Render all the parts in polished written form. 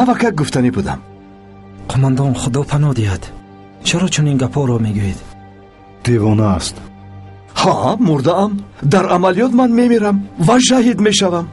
Навакак гуфтанӣ будам. Қумандон, Худо паноҳ диҳад, чаро чунин гапҳоро мегӯед? Девона аст. Ҳа, мурдаам. Дар амалиёт ман мемирам ва шаҳид мешавам.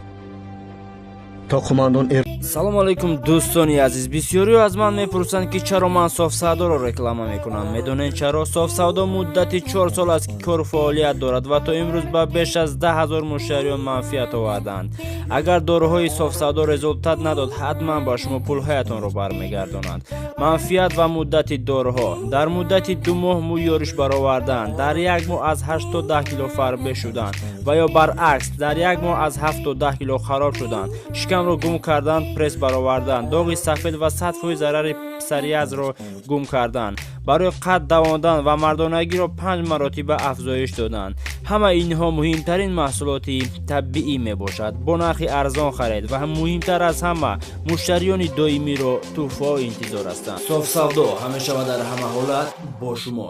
То қумандон Салому алайкум, дӯстони азиз. Бисёриҳо аз ман мепурсанд, ки чаро ман Софсавдоро реклама мекунам. Медонед чаро? Софсавдо муддати 4 сол аст, ки кору фаъолият дорад ва то имрӯз ба беш аз 10 000 муштариён манфиат оварданд. Агар доруҳои Софсавдо результат надод, ҳатман ба шумо пулҳоятонро бармегардонанд. Манфиат ва муддати доруҳо: дар муддати 2 моҳ мӯй ёриш баровардан, дар як моҳ аз 8 то 10 кило фарбе шудан ва ё баръакс, дар як моҳ аз 7 то 10 кило хароб шудан, шикамро гум кардан, пресс баровардан, доғи сафед ва 100% зарари псориазро гум кардан, барои қад давондан ва мардонагиро панҷ маротиба афзоиш додан. Ҳама инҳо муҳимтарин маҳсулоти табиӣ мебошад. Бо нархи арзон харед ва муҳимтар аз ҳама, муштариёни доимиро тӯҳфаҳо интизор ҳастанд. Софсавдо ҳамеша ва дар ҳама ҳолат бо шумо.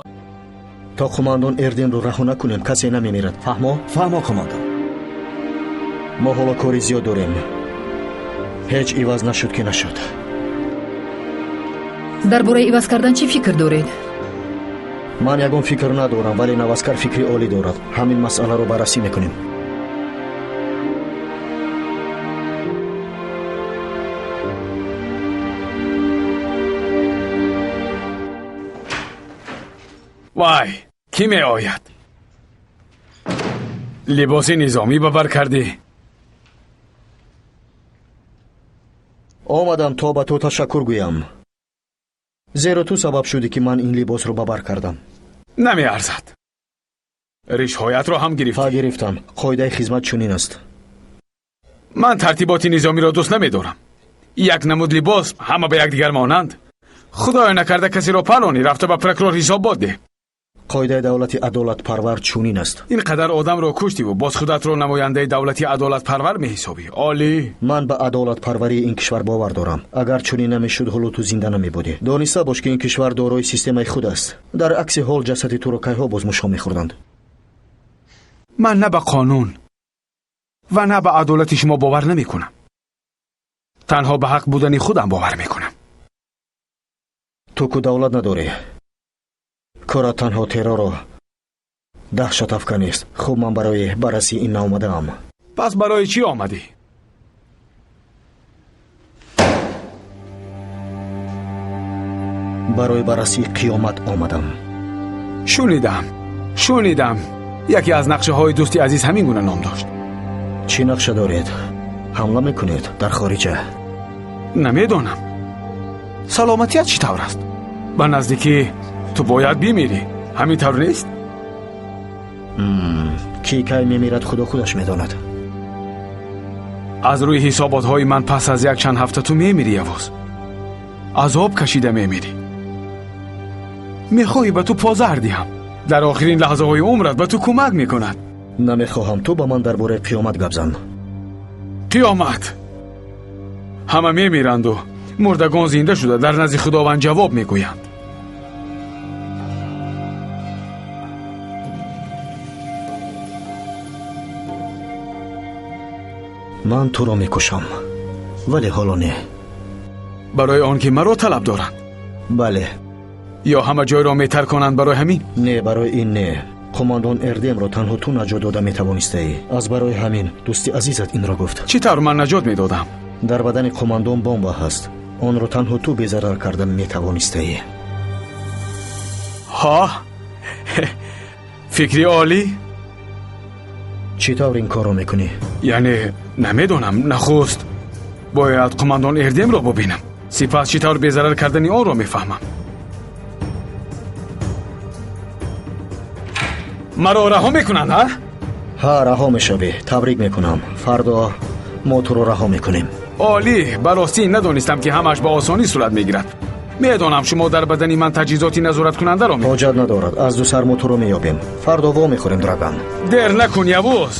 То қумандон Эрдемро раҳо накунем, касе намемирад, фаҳмо? Фаҳмо, командан. Мо ҳоло кори зиёд дорем. Ҳеҷ иваз нашуд ки нашуд. Дар бораи иваз кардан чӣ фикр доред? Ман ягон фикр надорам, вале Наваскар фикри олӣ дорад. Ҳамин масъаларо баррасӣ мекунем. Вай, кӣ меояд? Либоси низомӣ ба бар кардӣ. Омадам, то ба ту ташаккур гӯям, зеро ту сабаб шудӣ, ки ман ин либосро ба бар кардам. Намеарзад. Ришҳоятро ҳам Ҳа. гирифтӣ. Гирифтам, қоидаи хизмат чунин аст. Ман тартиботи низомиро дӯст намедорам. Як намуд либос, ҳама ба якдигар монанд. Худоё накарда касеро паронӣ, рафта ба прокурор ҳисобот деҳ. Қоидаи давлати адолатпарвар чунин аст. Ин қадар одамро куштиву боз худатро намояндаи давлати адолатпарвар меҳисобӣ. Олӣ. Ман ба адолатпарварии ин кишвар бовар дорам. Агар чунин намешуд, ҳоло ту зинда намебудӣ. Дониста бош, ки ин кишвар дорои системаи худ аст. Дар акси ҳол ҷасади туро кайҳо боз мушҳо мехӯрданд. Ман на ба қонун ва на ба адолати шумо бовар намекунам. Танҳо ба ҳақ будани худам бовар мекунам. Ту ку давлат надорӣ, корат танҳо террору даҳшатафканист. Хуб, ман барои баррасии ин наомадаам. Пас барои чӣ омадӣ? Барои баррасии қиёмат омадам. Шунидам, шунидам, яке аз нақшаҳои дӯсти азиз ҳамин гуна ном дошт. Чӣ нақша доред? Ҳамла мекунед дар хориҷа? Намедонам. Саломатият чӣ тавр аст? Ба наздикӣ ту бояд бимирӣ, ҳамин тавр нест? Кӣ кай мемирад, Худо худаш медонад. Аз рӯи ҳисоботҳои ман, пас аз як чанд ҳафта ту мемирӣ, Явоз. Азоб кашида мемирӣ. Мехоҳӣ, ба ту позар диҳам? Дар охирин лаҳзаҳои умрат ба ту кӯмак мекунад. Намехоҳам. Ту ба ман дар бораи қиёмат гап зан. Қиёмат, ҳама мемиранду мурдагон зинда шуда дар назди Худованд ҷавоб мегӯянд. Ман туро мекушам, вале ҳоло не. Барои он ки маро талаб доранд? Бале. Ё ҳама ҷойро метарконанд, барои ҳамин? Не, барои ин не. Қумандон Эрдемро танҳо ту наҷот дода метавонистаӣ. Аз барои ҳамин дӯсти азизат инро гуфт. Чӣ тавр ман наҷот медодам? Дар бадани қумандон бомба ҳаст. Онро танҳо ту безарар карда метавонистаӣ. Ҳо, фикри олӣ. Чӣ тавр ин корро мекунӣ? Яъне намедонам. Нахуст бояд қумандон Эрдемро бубинам, сипас чӣ тавр безарар кардани онро мефаҳмам. Маро раҳо мекунанд, ҳа? Ҳа, раҳо мешавӣ. Табрик мекунам, фардо мо туро раҳо мекунем. Олӣ. Ба ростӣ, надонистам, ки ҳамааш ба осонӣ сурат мегирад. Медонам, шумо дар бадани ман таҷҳизоти назораткунандаро Ҳоҷат надорад. Аз ду сар мо туро меёбем. Фардо во мехӯрем, Драган. Дер накун, Явуз,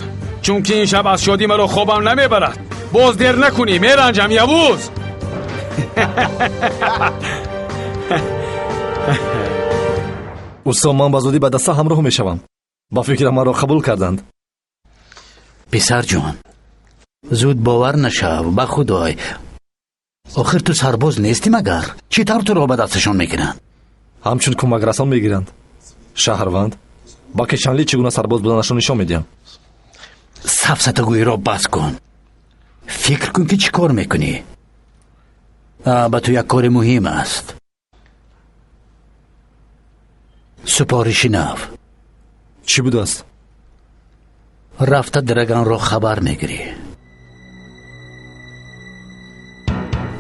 чунки ин шаб аз шодӣ маро хобам намебарад. Боз дер накунӣ, меранҷам, Явуз. Усто, ман ба зудӣ ба даста ҳамроҳ мешавам. Ба фикрам, маро қабул карданд. Писарҷон, зуд бовар нашав. Ба Худой, Охир ту сарбоз нестӣ магар? Чӣ тавр туро ба дасташон мегиранд? Ҳамчун кӯмакрасон мегиранд. Шаҳрванд, ба Кишанлӣ чӣ гуна сарбоз буданашро нишон медиҳам. Сафсатагӯиро бас кун. Фикр кун, ки чӣ кор мекунӣ. Ба ту як кори муҳим аст. Супориши нав. Чӣ будааст? Рафта Драганро хабар мегирӣ.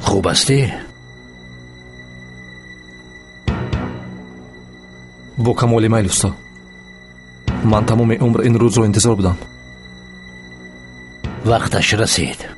Хуб ҳастӣ? Бо камоли майл, усто. Ман тамоми умр ин рӯзро интизор будам. Вақташ расид.